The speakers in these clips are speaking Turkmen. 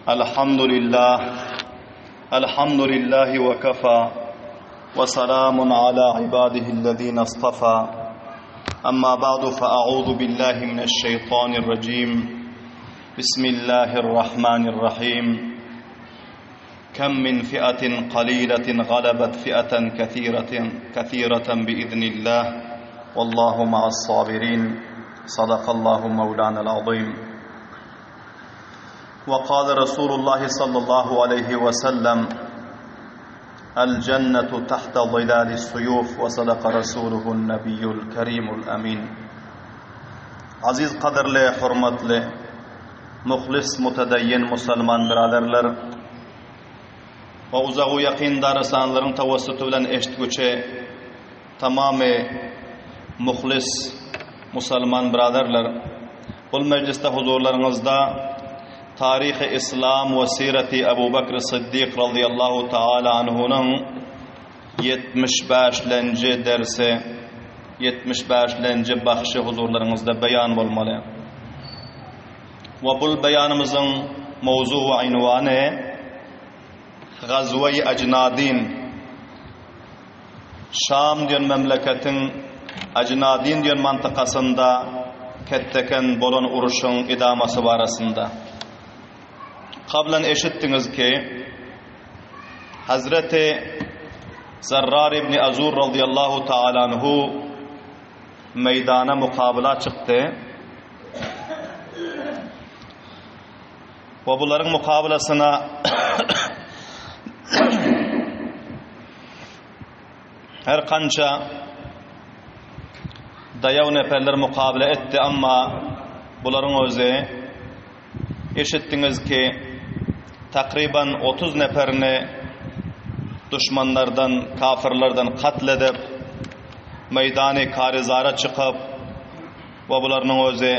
الحمد لله الحمد لله وكفى وسلام على عباده الذين اصطفى أما بعد فأعوذ بالله من الشيطان الرجيم بسم الله الرحمن الرحيم كم من فئة قليلة غلبت فئة كثيرة كثيرة بإذن الله والله مع الصابرين صدق الله مولانا العظيم وقال رسول الله صلى الله عليه وسلم الجنة تحت ظلال السيوف وصدق رسوله النبي الكريم الأمين Aziz قدرلي hurmatly muhlis mutedayyin musulman biraderler we uzagu ýakyn darasanlaryň tawassuty bilen eşitgüçi tamamy muhlis musulman biraderler bul mejlisde huzurlaryňyzda Taryhy Islam we Sireti Abu Bakr Siddik radiyallahu taala anhunyň 75-lenji dersi 75-lenji bahşy huzurlaryňyzda beýan bolmaly. We bul beýanymyzyň mowzu we ynwany Gazwe-i Ajnadin Şam diýen memleketiň Ajnadin diýen mantykasynda ketdeken bolan uruşyň idamasy barasynda. Kablan eşitdiňiz ki, Hazreti Zarrar ibn Azur radiyallahu taala anhu meýdana mukabyla çykdy. We bularyň mukabylasyna her kança daýaw neperler mukabyla etdi, amma bularyň özi eşitdiňiz ki, takryban 30 neperini duşmanlardan, kafirlerden katl edip, meýdany karizara çykyp, we bularynyň özi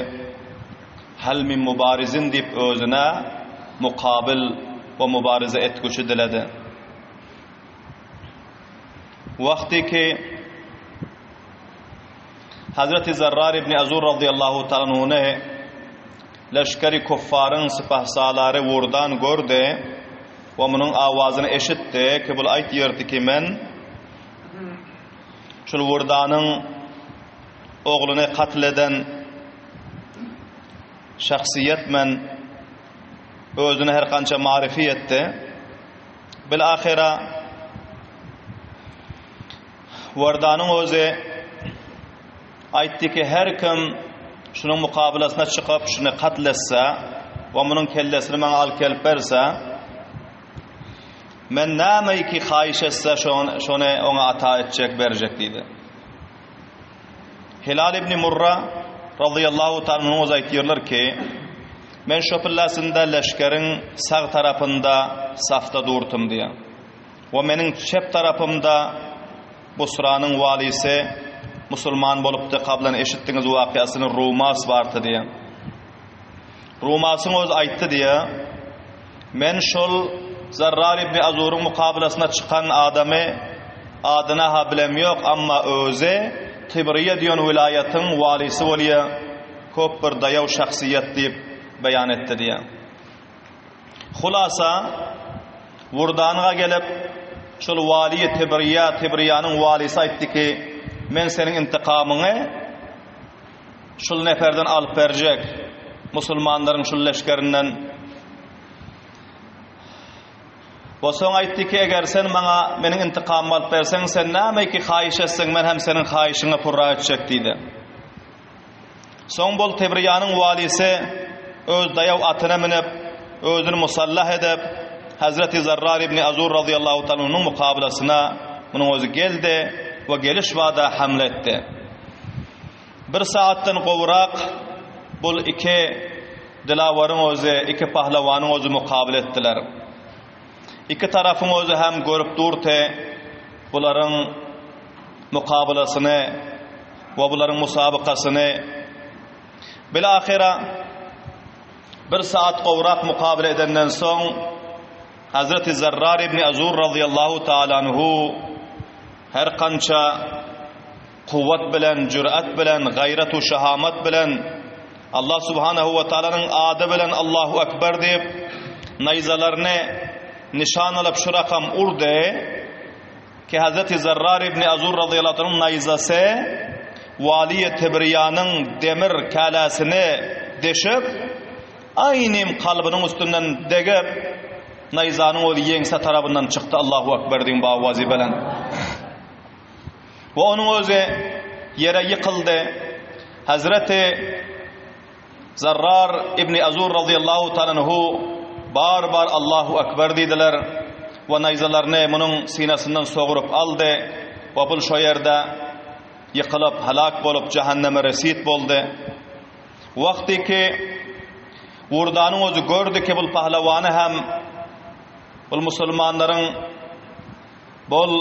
Hal min mubarizin diýip özüne mukabyl we mubarize etgüçi diledi. Wagty ki Hazreti Zarrar ibn Azur radıyallahu ta'ala anhuny leşgeri kuffaryň sypahsalary wurdan gördi we munuň awazyny eşitdi ki bul aýtýardy ki men şul wurdanyň ogluny katl eden şahsyýet men özüni her kança marifi etdi. Bil ahyra Wardanyň özi aýtdy ki her kim şunuň mukabylasyna çykyp şuny katl etse we munuň kellesini maňa alyp gelip berse men näme ki haýyş etse şony oňa ata etjek berjek diýdi. Hilal ibn Murra radıyallahu ta'ala anhu özi aýtýarlar ki, men şo pillasynda leşgeriň sag tarapynda safda durdum diýýär. We meniň çep tarapymda Busranyň walisi musulman bolupdy, kablan eşitdiňiz wakyasyny Rumas bardy diýýär. Rumasyň özi aýtdy diýýär, Men şol Zarrar ibn Azuryň mukabylasyna çykan adamy adyna-ha bilem ýok, amma özi Tybriýe diýen welaýatyň walysy bolýa, köp bir daýaw şahsyýet diýip beýan etdi diýýär. Hulasa, Wurdanyga gelip, şol waliýi Tybriýe, Tybriýanyň walysy aýtdy ki, men seniň intikamyňy Şul neferden alyp berjek, musulmanlaryň şul leşgerinden. We soň aýtdy ki, eger sen maňa meniň intikamymy alyp berseň, sen näme ki haýyş etseň, men hem seniň haýyşyňy purra etjek diýdi. Soň bol Tebriýanyň walisi öz daýaw atyna münüp, özüni musallah edip, Hazreti Zarrar ibn Azur radıyallahu ta'ala mukabylasyna munuň özi geldi we geliş bada hamle etdi. Bir sagatdan gowrak bul iki dilawaryň özi, iki pahlawanyň özi mukabyl etdiler. Iki tarapyň özi hem görüp durdy bularyň mukabylasyny we bularyň musabykasyny. Bilahyra bir sagat gowrak mukabyl edenden soň Hazreti Zarrar ibn Azur radıyallahu taala anhu her kança kuwwat bilen, jürat bilen, gaýrat we şahamat bilen Allah subhanahu we taalanyň ady bilen Allahu ekber diýip, naýzalaryny nişan alyp şu rakam urdy ki Hazreti Zarrar ibn Azur razyýallahu anhuň naýzasy Waliýe Tibriýanyň demir käläsini deşip, aýnym kalbynyň üstünden degip, naýzanyň özi ýeňse tarabyndan çykdy. Allahu Ekber diýiň bawazy belent. We onuň özi ýere ýykyldy. Hazreti Zarrar ibn Azur razyýallahu taala anhu bar-bar Allahu Ekber diýdiler we naýzalaryny munuň synasyndan sogrup aldy we bul şo ýerde ýykylyp, halak bolup, jähenneme resit boldy. Wagty ki Wurdanyň özi gördi ki bul pahlawany hem bul musulmanlaryň bul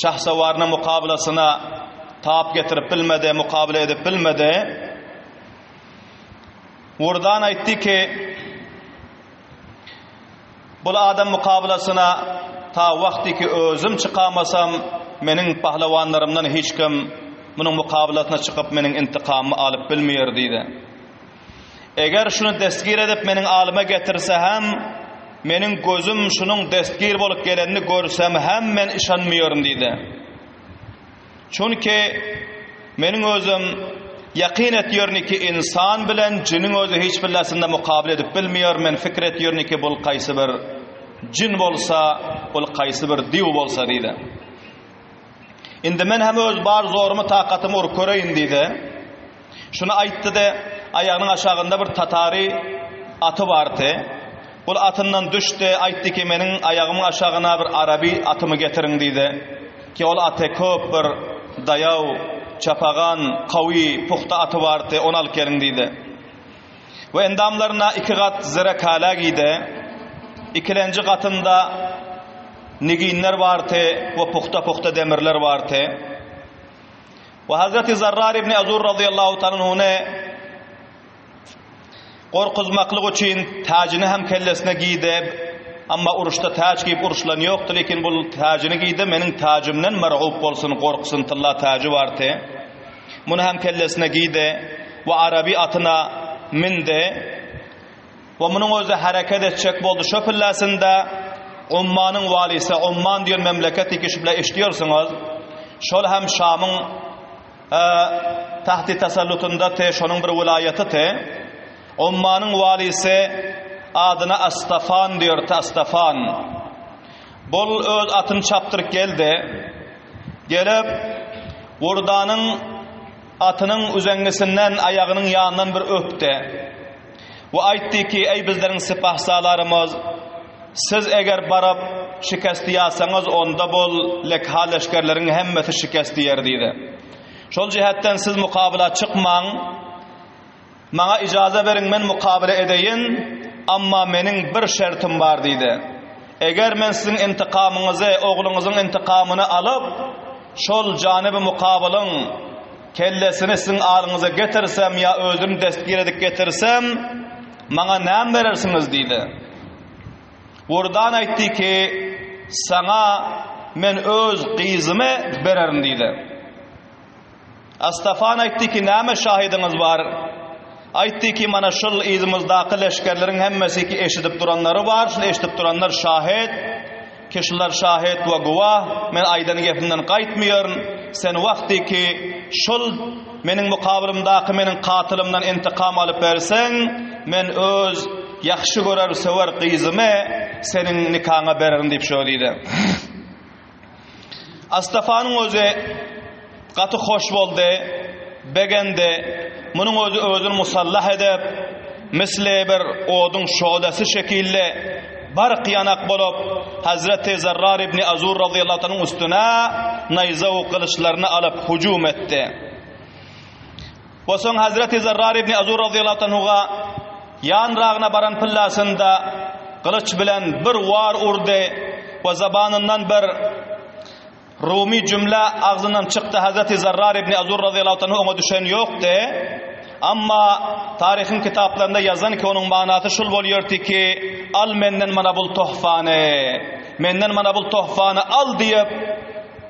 şahsawaryna mukabalasyna tap getirip bilmedi, mukabala edip bilmedi. Wurdan aýtdy ki, Bul adam mukabalasyna ta wagty ki özüm çykamasam, meniň pahlawanlarymdan hiç kim munuň mukabalasyna çykyp meniň intikamymy alyp bilmeýär diýdi. Eger şuny destgir edip meniň alyma getirse hem, meniň gözüm şunuň destgir bolup gelenini görsem hem men yşanmaýaryn diýdi. Çünki meniň özüm ýakyn etýärin ki ynsan bilen jiniň özi hiç birlasinde mukabele edip bilmeýär, men pikir etýärin ki bul kaýsy bir jin bolsa, bul kaýsy bir diw bolsa diýdi. Indi men hem öz bar zorumy takatymy urup göreýin diýdi. Şuny aýtdy-da, aýagynyň aşagynda bir tatary aty bardy. Ol atyndan düşdi, aýtdy ki, meniň aýagymyň aşagyna bir araby atymy getiriň diýdi. Ki ol aty köp bir daýaw, çapagan, kawy, pugta aty bardy, ony alyp geliň diýdi. We endamlaryna iki gat zire kala giydi. Ikilenji gatynda niginler bardy we pugta-pugta demirler bardy. We Hazreti Zarrar ibn Azur razyýallahu ta'ala anhuny gorkuzmaklyk üçin täjini hem kellesine giydi. Amma uruşda täç giyip uruşlan ýokdy, lekin bul täjini giydi, meniň täjimden mer'ub bolsun, gorksun, tylla täji bardy. Muny hem kellesine giydi we arabi atyna mindi. We munuň özi hereket etjek boldy şo pillasynda Ummanyň walisi, Umman diýen memleket iki şüble eşidýärsiňiz. Şol hem Şamyň tahti tasallutynda te, şonuň bir welaýaty te. Ummanyň walisi adyna Astafan diýerdi, Astafan. Bol öz atyny çapdyryp geldi. Gelip, Wurdanyň atynyň üzeňňisinden, aýagynyň ýanyndan bir öpdi. We aýtdy ki, Eý bizleriň sypahsalarymyz, siz eger baryp, şikest diýasaňyz, onda bol lekha leşgerleriň hemmesi şikest diýer diýdi. Şol jähetden siz mukabala çykmaň, maňa ijaza beriň, men mukabala edeýin, amma meniň bir şertim bar diýdi. Eger men siziň intikamyňyzy, ogluňyzyň intikamyny alyp, şol janyby mukabylyň, Kellesini siziň alyňyza getirsem ýa özüni destgir edip getirsem, maňa näme berersiňiz? diýdi. Wurdan aýtdy ki, Saňa men öz gyzymy bererin diýdi. Astafan aýtdy ki, Näme şahydyňyz bar? Aýtdy ki, Mana şul yzymyzdaky leşgerleriň hemmesi ki eşidip duranlary bar, şul eşidip duranlar şahyt. Ki şular şahyt we guwah, men aýdan gepimden gaýtmaýaryn, sen wagty ki şol meniň mukabylymdaky meniň katylymdan intikam alyp berseň, men öz ýahşy görer söwer gyzymy seniň nikaňa bererin diýip şo diýdi. Astafanyň özi gaty hoş boldy, begendi. Munuň özi özüni musallah edip, misli bir oduň şolasy şekilli bark ýanak bolup, Hazreti Zarrar ibn Azur razyýallahu anhuň üstüne naýza we gylyçlaryny alyp hüjüm etdi. We soň Hazreti Zarrar ibn Azur razyýallahu anhuga ýanragyna baran pyllasynda gylyç bilen bir war urdy we zabanyndan bir Rumy jümle agzyndan çykdy Hazreti Zarrar ibn Azur razyýallahu anhu oňa düşen ýokdy. Amma taryhyň kitaplarynda ýazan ki onuň manasy şul bolýardy ki al menden mana bul tohfany menden mana bul tohfany al diýip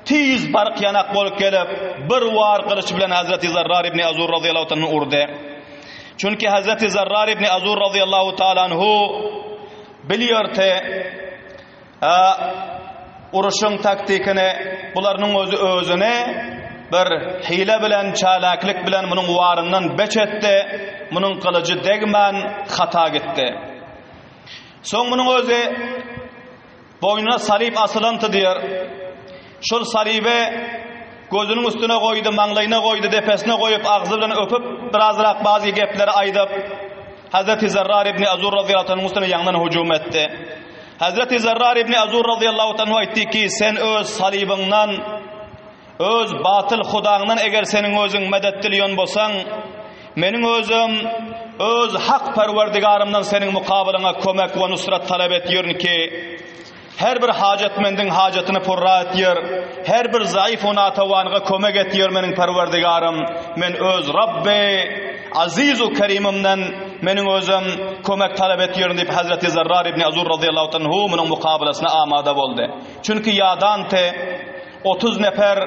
tiz bark ýanak bolup gelip bir war gylyç bilen Hazreti Zarrar ibn Azur razyýallahu anhu urdy. Çünki Hazreti Zarrar ibn Azur razyýallahu taala anhu. Bilýärdi uruşyň taktikini, bularynyň özi özüni bir hile bilen, çalaklyk bilen munuň waryndan beç etdi, munuň gylyjy degmän hata gitdi. Soň munuň özi Boýnuna salyp asylanty diýer. Şol salyby gözüniň üstüne goýdy, maňlaýyna goýdy, depesine goýup, agzy bilen öpüp, birazrak bazy gepleri aýdyp, Hazreti Zerrar ibn Azur razyýallahu anhuň üstüne ýaňdan hüjüm etdi. Hazreti Zerrar ibn Azur razyýallahu anhu aýtdy ki, sen öz salybyňdan, öz batyl hudaňdan eger seniň özüň medet dilýän bolsaň, meniň özüm öz hak Perwerdigarymdan seniň mukabylyňa kömek we nusrat talap etýärin ki, her bir hajatmendiň hajatyny purra etýär, her bir zaif we natawanyga kömek etýär meniň Perwerdigarym, men öz Rabby Aziz-u Kerimimden meniň özüm kömek talap etýärin diýip Hazreti Zerrar ibn Azur razyýallahu anhu munuň mukabylasyna amada boldy. Çünki ýadanty 30 nefer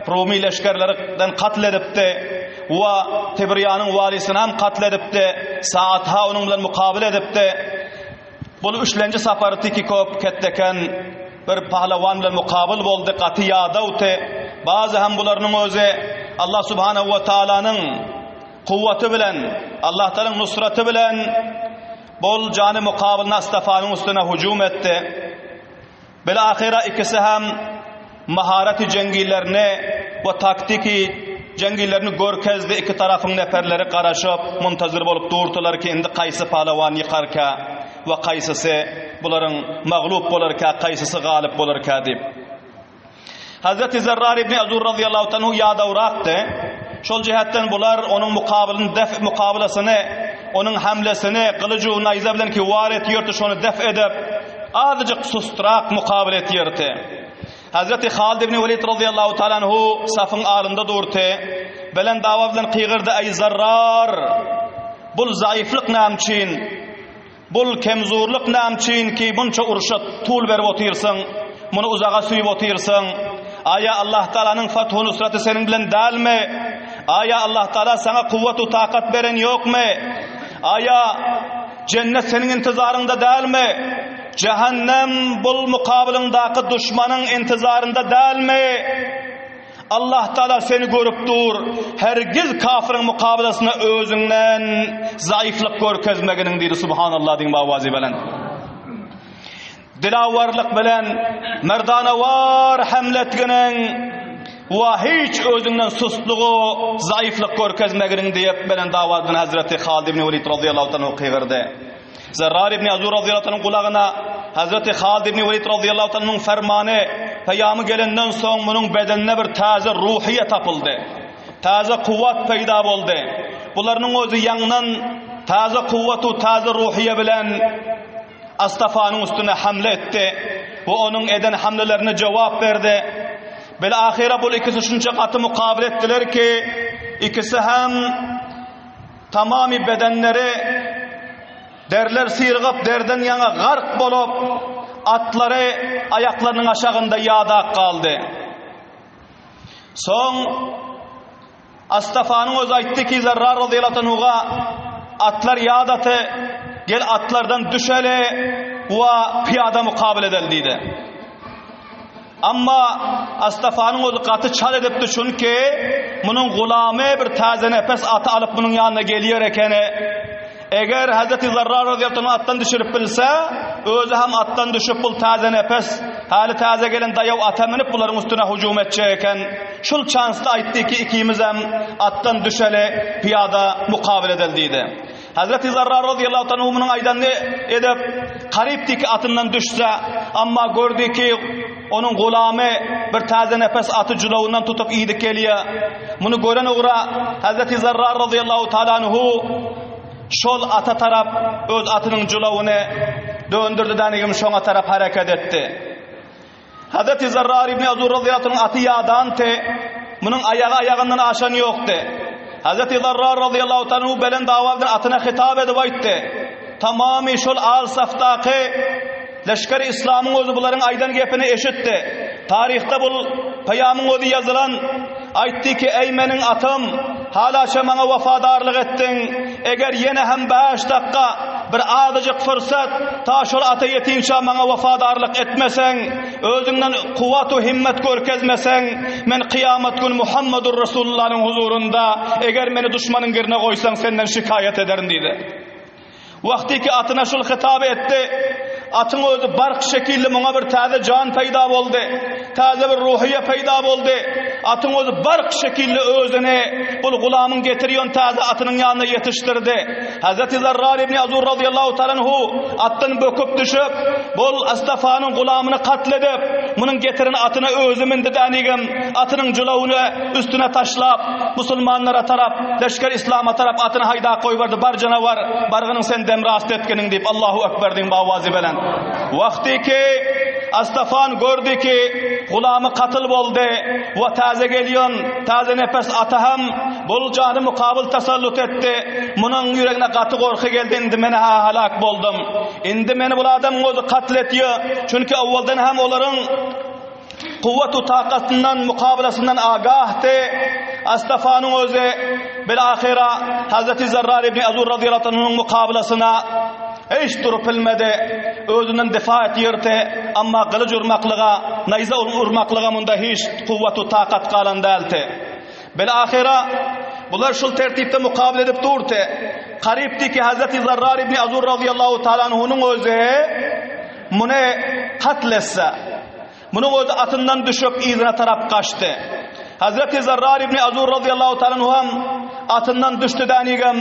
Rumy leşgerlerden katl edipdi we Tibriýanyň walisini hem katl edipdi, Saatha onuň bilen mukabyl edipdi. Bul üçlenji sapary Tikikop ketdeken bir pahlawan bilen mukabyl boldy, gaty ýadawdy. Bazy hem bularynyň özi Allah subhanahu we taalanyň kuwwaty bilen, Allah taalaň nusraty bilen bol jany mukabylyna Astafanyň üstüne hüjüm etdi. Bilahyra ikisi hem maharaty jeňgilerini we taktiki jeňgilerini görkezdi, iki tarapyň neperleri garaşyp, muntazir bolup durdylar ki, indi kaýsy palawan ýykarka we kaýsysy bularyň maglup bolarka, kaýsysy galyp bolarka diýip. Hazreti Zerrar ibn Azur razyýallahu anhu ýadawrakdy. Şol jähetden bular onuň mukabylyny def mukabylasyny, onuň hamlesini gylyju naýza bilen ki war etýärdi, şony def edip, azajyk sustrak mukabyl etýärdi. Hazreti Halid ibn Welid razyýallahu taala anhu safyň alynda durdy. Belent awaz bilen gygyrdy, Eý Zarrar! Bul zaýyflyk näme üçin? Bul kemzurlyk näme üçin ki munça urşa tul berip otyrsyň, muny uzaga süýüp otyrsyň? Aýa Allah Taalanyň fathu nusraty seniň bilen dälmi? Aýa Allah Taala saňa kuwwat-u takat beren ýokmy? Aýa jennet seniň intizaryňda dälmi? Jähennem bul mukabylyňdaky duşmanyň intizarynda dälmi? Allah Taala seni görüp dur, hergiz kafiriň mukabylasynda özüňden zaiflik görkezmeginiň diýdi Subhanallah diýiň bawazy bilen. Dilawarlyk bilen merdanawar hamletginiň we hiç özüňden sustlugy, zaiflik görkezmeginiň diýip bilen dawazdan Hazreti Halid ibn Welid radhiyallahu anhu gygyrdy. Zerrar ibn Azur radhiyallahu anhuň gulagyna Hazreti Halid ibn Welid radhiyallahu anhuň fermany, peýamy gelenden soň munuň bedenine bir täze ruhiýe tapyldy. Täze kuwwat peýda boldy. Bularynyň özi ýaňdan täze kuwwatu, täze ruhiýe bilen Astafanyň üstüne hamle etdi we onuň eden hamlelerine jogap berdi. Bil-ahyra bul ikisi şunça gaty mukabyl etdiler ki, ikisi hem Tamamy bedenleri derler syrygyp, derden ýaňa gark bolup, atlary aýaklarynyň aşagynda ýadap galdy. Soň Astafanyň özi aýtdy ki, Zerrar razyýallahu anhuga, atlar ýadaty, gel atlardan düşeli we pyýada mukabyl edeli diýdi. Amma Astafanyň özi gaty çal edipdi, çünki munuň gulamy bir täze nepes aty alyp munuň ýanyna gelýär ekeni. Eger Hazreti Zarrar razyýallahu anhu atdan düşürip bilse, özi hem atdan düşüp bul täze nepes, häli täze gelen daýaw ata münüp bularyň üstüne hüjüm etjek eken. Şul çansda aýtdy ki, ikimizem atdan düşeli, pyýada mukabyl edeli diýdi. Hazreti Zarrar razyýallahu anhu munuň aýdanyny edip, garypdy ki atyndan düşse, amma gördi ki, onuň gulamy bir täze nepes aty julawyndan tutup iýdik gelýär. Muny gören ugra Hazreti Zarrar razyýallahu taala anhu şol ata tarap öz atynyň julawyny döndürdi dänigim şoňa tarap hereket etdi. Hazreti Zarrar ibn Azur razyýallahu anhuň aty ýadanty, munuň aýagy aýagyndan aşan ýokdy. Hazreti Zarrar razyýallahu anhu belent awaz bilen atyna hitap edip aýtdy. Tamamy şol al safdaky leşger-i islamyň özi bularyň aýdan gepini eşitdi. Taryhda bul peýamyň özi ýazylan. Aýtdy ki, Eý meniň atym, halaça maňa wepadarlyk etdiň. Eger ýene hem bäş dakga. bir azajyk fyrsat, ta şol ata ýetinçä maňa wepadarlyk etmeseň, özüňden kuwwat-u himmet görkezmeseň, men kyýamat güni Muhammedur Resulullanyň huzurynda, eger meni duşmanyň girine goýsaň, senden şikaýat ederin diýdi. Wagtyky atyna şul hitap etdi. Atyň özi bark şekilli muňa bir täze jan peýda boldy. Täze bir ruhyýa peýda boldy. Atyň özi bark şekilli özüni bul gulamyň getirýän täze atynyň ýanyna ýetişdirdi. Hazreti Zarrar ibn Azur razyýallahu taala anhu atdan böküp düşüp, bul Astafanyň gulamyny katl edip, munuň getiren atyna özi mindi dänigem, atynyň jylawyny üstüne taşlap, musulmanlara tarap, leşger islama tarap atyny haýdap goýberdi, bar janawar, bargynyň sen dem rast etginiň diýip, Allahu ekber diýiň bawazy belent. Wagty ki Astafan gördi ki, gulamy katyl boldy we täze gelýän, täze nepes ata hem bul jany mukabyl tasallut etdi. Munuň ýüregine gaty gorky geldi, indi men-hä halak boldum. Indi meni bul adamyň özi katl etýä, çünki owaldan hem olaryň Kuwwat-u takatyndan, mukabalasyndan agahdy. Astafanyň özi bil-ahyra Hazreti Zarrar ibn Azur razyýallahu anhunyň mukabalasyna hiç durup bilmedi. Özünden difa etýärdi, amma gylyç urmaklyga, naýza urmaklyga munda hiç kuwwat-u takat galan däldi. Bil-ahyra bular şul tertipde mukabala edip durdy. Garypdy ki Hazreti Zarrar ibn Azur razyýallahu taala anhunyň özi muny katl etse. Munuň özi atyndan düşüp, yzyna tarap gaçdy. Hazreti Zarrar ibn Azur razyýallahu taala anhu hem atyndan düşdi dänigem,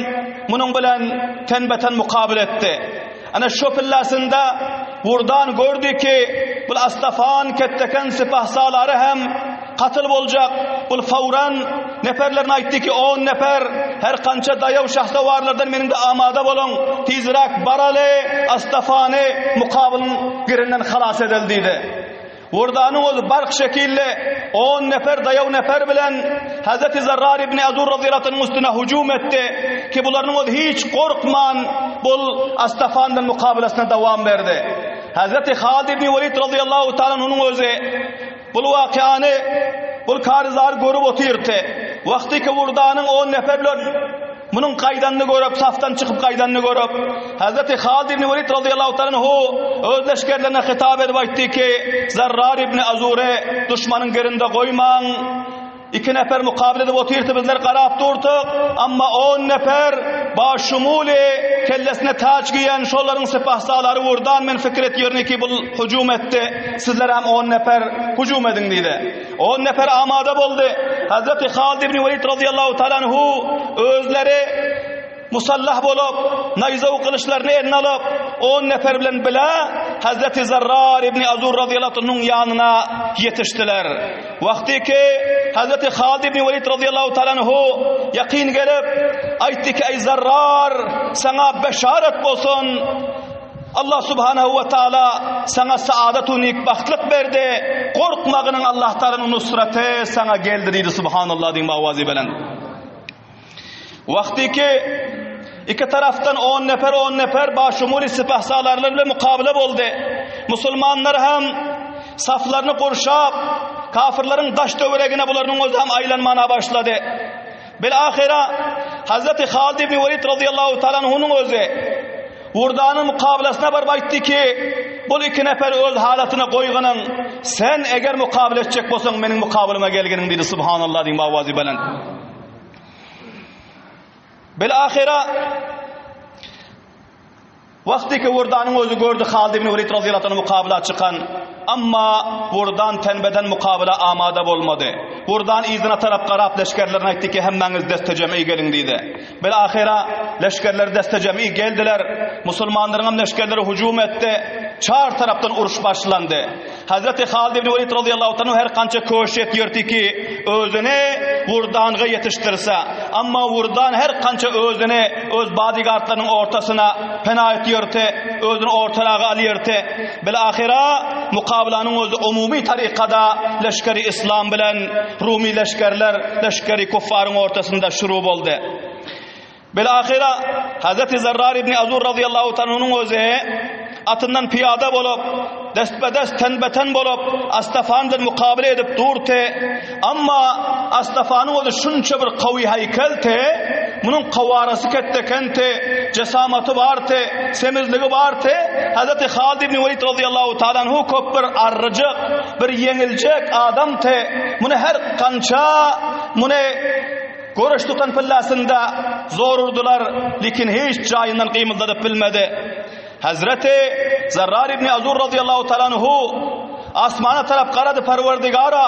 munuň bilen tenbe-ten mukabyl etdi. Ana şo pillasynda Wurdan gördi ki, bul Astafan ketdeken sipahsalary hem katyl boljak. Bul fawran neperlerine aýtdy ki, on neper, her kança daýaw şahsawarlardan meniň-de amada boluň, tizräk baraly, Astafany mukabylyň girinden halas edeli diýdi. Wurdanyň özi bark şekilli on neper daýaw neper bilen Hazreti Zarrar ibn Azur razyýallahu anhuň üstüne hüjüm etdi ki, bularynyň özi hiç gorkman bul Astafan bilen mukabylasyna dowam berdi. Hazreti Halid ibn Welid razyýallahu taala anhunyň özi Bul wakyany, bul karyzary görüp otyrdy. Wagtyky Wurdanyň on nefer bilen munuň gaýdanyny görüp, safdan çykyp gaýdanyny görüp, Hazreti Halid ibn Welid razyýallahu taala anhu öz leşgerlerine hitap edip aýtdy ki, Zarrar ibn Azury duşmanyň gerinde goýmaň. Iki nefer mukabyl edip otyrdy, bizler garap durdyk, amma on nefer başumuly kellesine taç giýen şolaryň sypahsalary Wurdan men pikir etýärin ki bul hüjüm etdi, sizler hem on nefer hüjüm ediň diýdi. On nefer amada boldy. Hazreti Halid ibn Welid razyýallahu taala anhu özleri Musallah bolup, naýza we gylyçlaryny eline alyp, on nefer bilen bile Hazreti Zarrar ibn Azur razyýallahu anhuň ýanyna ýetişdiler. Wagty ki, Hazreti Halid ibn Welid razyýallahu taala anhu ýakyn gelip, aýtdy ki, Eý Zarrar, saňa beşaret bolsun! Allah subhanahu we taala saňa saadat we nikbahtlyk berdi. Gorkmagynyň Allah taalanyň nusraty saňa geldi diýdi. Subhanallah diýip owazy belent. Wagtyky iki tarapdan on nefer on nefer başumuly sipahsalarlar bilen mukabele boldy. Musulmanlar hem saflaryny gurşap, kafirleriň daş töweregine bularyň özi hem aýlanmana başlady. Bil ahyra Hazreti Halid ibn Welid radıyallahu taala anhunyň özi Wurdanyň mukabelesyna baryp aýtdy ki, bul iki nefer öz halatyna goýgynyň, sen eger mukabele etjek bolsaň meniň mukabylyma gelginiň diýdi subhanallah diýip owazy belent. Bil ahyra Wagty ki Wurdanyň özi gördi Halid ibn Welid razyýallahu anhu mukabela çykan, amma Wurdan tenbeden mukabela amada bolmady. Wurdan yzyna tarap garap leşgerlerine aýtdy ki, hemmäňiz deste-jem'i geliň diýdi. Bil-ahyra leşgerler deste-jem'i geldiler. Musulmanlaryňam leşgerleri hüjüm etdi. Çar tarapdan uruş başlandy. Hazreti Halid ibn Welid razyýallahu anhu her kança köşi etýärdi ki, özüni Wurdanga ýetişdirse, amma Wurdan her kança özüni öz bodyguardlarynyň ortasyna pena etýärdi, özüni ortaraga alýardy. Bil-ahyra mukabylanyň özi umumy tarykada leşgeri islam bilen Rumy leşgerler leşgeri kuffaryň ortasynda şuru boldy. Bil-ahyra Hazreti Zarrar ibn Azur razyýallahu taala özi atyndan pyýada bolup, destbe-dest, tenbe-ten bolup, Astafan bilen mukabele edip durdy. Amma Astafanyň özi şunça bir kawy haýkeldi. Munuň kawarasy ketdekenti, jesamaty bardy, semizligi bardy. Hazreti Halid ibn Welid razyýallahu taala anhu köp bir arryjyk, bir ýeňiljek adamdy. Muny her kança muny göreş tutan pillasynda zor urdular, lekin hiç jaýyndan gymyldadyp bilmedi. Hazreti Zarrar ibn Azur razyýallahu taala anhu asmana tarap garady Parwardigara,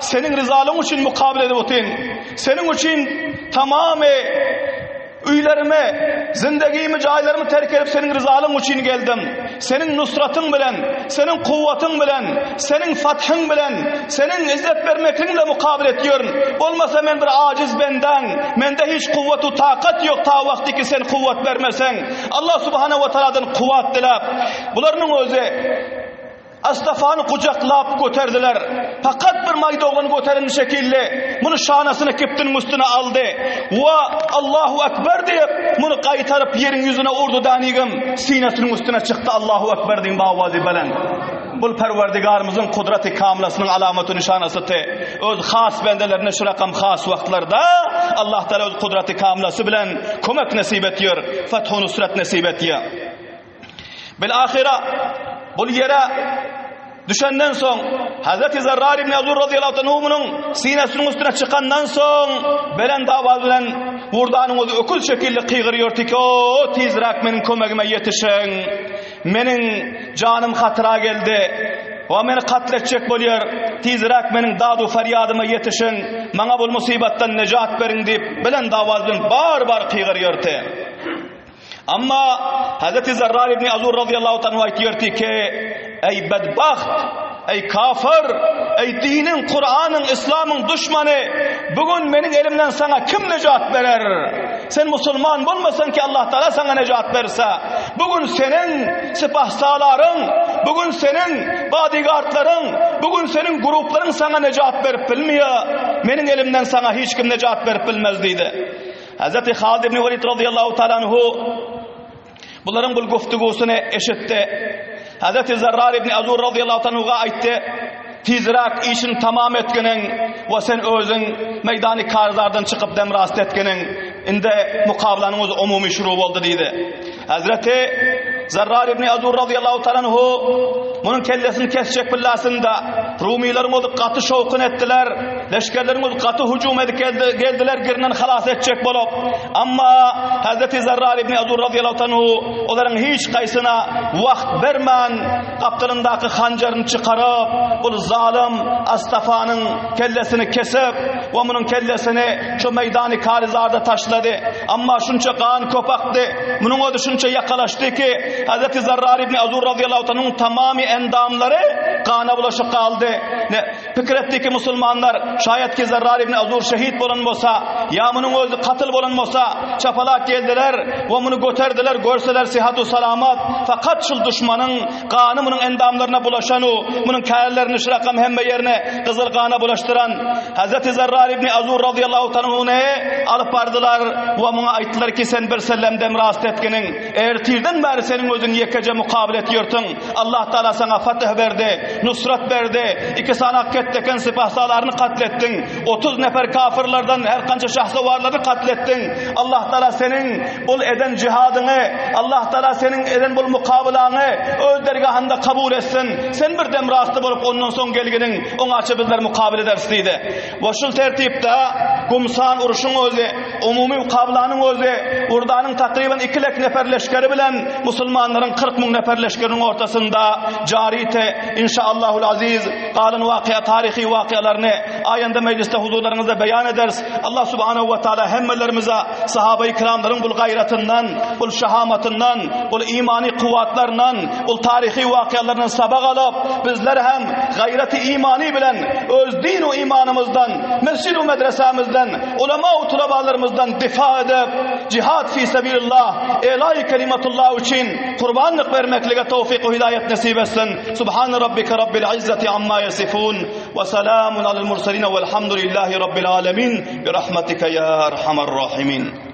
seniň ryzalyň üçin mukabele edip otyn. Seniň üçin tamamy öýlerimi, zindegimi, jaýlarymy terk edip seniň ryzalyň üçin geldim. Seniň nusratyň bilen, seniň kuwwatyň bilen, seniň fathyň bilen, seniň izzet bermekligiň bilen mukabele etýärin. Bolmasa men bir ajiz bendäň, mende hiç kuwwat u takat ýok ta wagty ki sen kuwwat bermeseň. Allah subhanahu wa taaladan kuwwat diläp, bularynyň özi Astafany gujaklap göterdiler. Fakat bir maýda oglan göteren şekilli muny şanasyny kiptiniň üstüne aldy. Wa Allahu Ekber diýip, muny gaýtaryp ýeriň ýüzüne urdy danigim, synasynyň üstüne çykdy Allahu Ekber diýen bawazy belent. Bul Perwerdigarymyzyň kudraty kamylasynyň alamaty nyşanasydy. Öz has bendelerine şu rakam has wagtlarda Allah Taala öz kudraty kamylasy bilen kömek nesip etýär, fethu nusrat nesip etýär. Bil ahyra bul ýere düşenden soň Hazreti Zarrar ibn Azur radıyallahu anhu munuň sinesiniň üstüne çykandan soň belent awaz bilen Wurdanyň özi öküz şekilli gygyrýar ki, o tizräk meniň kömegime ýetişiň. Meniň janym hatyra geldi. O meni katl etjek bolýar. Tizräk meniň dadu ferýadyma ýetişiň. Maňa bu musybatdan nejat beriň diýip, belent awaz bilen bar-bar gygyrýardy. Amma Hazreti Zarrar ibn Azur radıyallahu anhu aýtýardy ki, Eý bedbaht, eý kafir, eý diniň, Kuranyň, Islamyň duşmany, bu gün meniň elimden saňa kim nejat berer? Sen musulman bolmasaň ki Allah Taala saňa nejat berse, bu gün seniň sipahsalaryň, bu gün seniň bodyguardlaryň, bu gün seniň gruplaryň saňa nejat berip bilmeýär. Meniň elimden saňa hiç kim nejat berip bilmez diýdi. Hazreti Halid ibn Walid radıyallahu taala anhu bularyň bu guftugusyny eşitdi. Hazreti Zarrar ibn Azur radıyallahu anhuga aýtdy: "Tizräk işini tamam etginiň we sen özüň meýdany karzardan çykyp dem rast etginiň. Indi mukabalanyň özi umumy şuru boldy" diýdi. Hazreti Zarrar ibn Azur radıyallahu taala anhu munuň kellesini kesjek billasynda Rumylaryň özi gaty şowkun etdiler. Leşgerleriň özi gaty hüjüm edip geldi, geldiler girinden halas etjek bolup. Amma Hazreti Zarrar ibn Azur radıyallahu anhu olaryň hiç gaýsyna wagt bermän gapdalyndaky hanjaryny çykaryp, ol zalym Astafanyň kellesini kesip we munuň kellesini şu meýdany Karizarda taşlady. Amma şunça gan köp akdy. Munuň özi şunça ýakalaşdy ki, Hazreti Zarrar ibn Azur radıyallahu anhuň tamamy endamlary gana bulaşyp galdy. Ne pikir etdi ki musulmanlar, şaýat ki Zarrar ibn Azur şehit bolan bolsa, ýa munuň özi katyl bolan bolsa, çapalak geldiler we muny göterdiler, görseler sihatu salamat, fakat şul duşmanyň Gany munuň endamlaryna bulaşan-u, munuň kärlerini şu rakam hemme ýerine gyzyl gana bulaşdyran Hazreti Zarrar ibn Azur razyýallahu tanhuny alyp bardylar we muňa aýtdylar ki, sen bir sellem dem rast etginiň, ertirden bäri seniň özüň ýekeje mukabyl et ýörtüň, Allah Taala saňa fatih berdi, nusrat berdi, iki sany ketdeken sypahsalaryny katl etdiň, 30 nefer kafirlerden her kança şahsowarlaryny katl etdiň, Allah Taala seniň Bul eden jihadyňy Allah Taala seniň eden bul mukabalaňy öz dergahynda kabul etsin. Sen bir dem rasty bolup ondan soň gelginiň oňaça bizler mukabyl ederis diýdi. We şul tertipde Gumsan uruşyň özi, umumy mukabalanyň özi Urdanyň takryban 2 lek nefer leşgeri bilen musulmanlaryň 40 müň nefer leşgeriniň ortasynda jaryte inşaallahul aziz galan wakyýa taryhy wakyýalaryny aýanda mejlisde huzurlaryňyzda beýan ederis. Allah subhanahu we taala hemmelerimize sahabeýi kiramlaryň bul gaýratyndan, bul şahamatyndan, bul imany kuwwatlaryndan, bul taryhy wakyýalaryndan sabak alyp, bizler hem gaýraty imany bilen öz din we imanymyzdan, mesjid we medresämizden, ulama we tulabalarymyzdan difa edip, jihad fi sebilillah, elaý kelimatullah üçin kurbanlyk bermeklige towfik we hidaýat nesip etsin. Subhane rabbike rabbil izzati amma ýasifun. Ve selamun alel murselin velhamdülillahi rabbil alemin. Bi rahmetike ya erhamer rahimin.